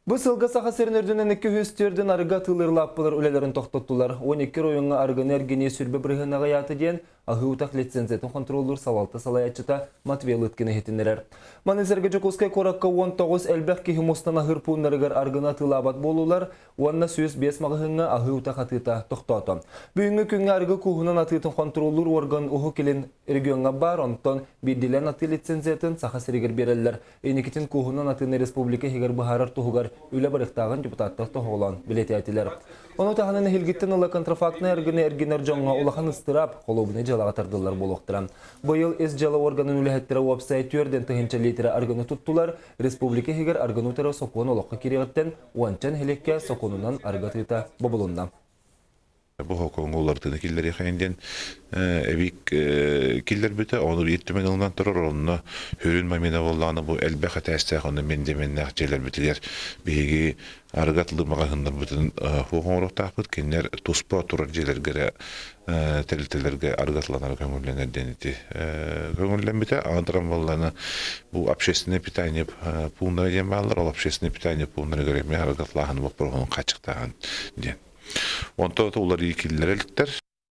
Бу сылга Саха сирин үрдүнэн 204 арыгы атыылыыр лааппылар үлэлэрин тохтоттулар. 12 оройуоҥҥа арыгыны эргинии сүрбэ бырыһыан аҕыйаата диэн аһыы утах лицензиятын хонтуруоллуур салалта салайааччыта Матвей Лыткин иһитиннэрэр. Маны сэргэ Дьокуускай куоракка 19 элбэх киһи мустан аһыыр пууннарыгар арыгыны атыылаабат буоллулар уонна 105 маҕаһыыҥҥа аһыы утах атыыта тохтоото. Бүгүҥҥү күҥҥэ арыгы кууһунан атыытын хонтуруоллуур уорган Уһук Илин региоҥҥа баар, онтон биирдиилээн атыы лицензиятын Саха сиригэр биэрэллэр. Инникитин кууһунан атыыны республика иһигэр быһаарар туһугар үлэ барыахтааҕын депутаттар тоһоҕолоон бэлиэтээтилэр. Ону таһынан эһилгиттэн ыла контрафактнай арыгыны эргинэр дьоҥҥо улахан ыстыраап, холуобунай дьыалаҕа тардыллар буолуохтара. Быйыл ис дьыала органын үлэһиттэрэ уопсай 4 тыһыынча литрэ арыгыны туттулар. Республика иһигэр арыгыны утары сокуон олоххо киириэҕиттэн уонча нэһилиэккэ сокуонунан арыгы атыыта бобулунна. Бу хокуоҥҥа уларытыыны киллэриэхэйин диэн эбик киллэрбитэ. Ону биир түмэн ылынан турар. Онно хүрүн мамина буоллаҕына бу элбэх этээстээх онно мендеменнээх дьиэлэрбитигэр биһиги арыгы атылыы маҕаһыыннарбытын суох оҥоруохтаахпыт. Кинилэр туспа турар дьиэлэргэ эрэ тэрилтэлэргэ арыгы атыланара көҥүллэнэр диэн ити көҥүллэммитэ. Аны туран буоллаҕына бу общественное питание пууннара диэн бааллар. Ол общественное питание пууннарыгар эмиэ арыгы атылааһын боппуруоһун хааччахтааһын диэн. Онтон уларыйыы киллэрэ иликтэр.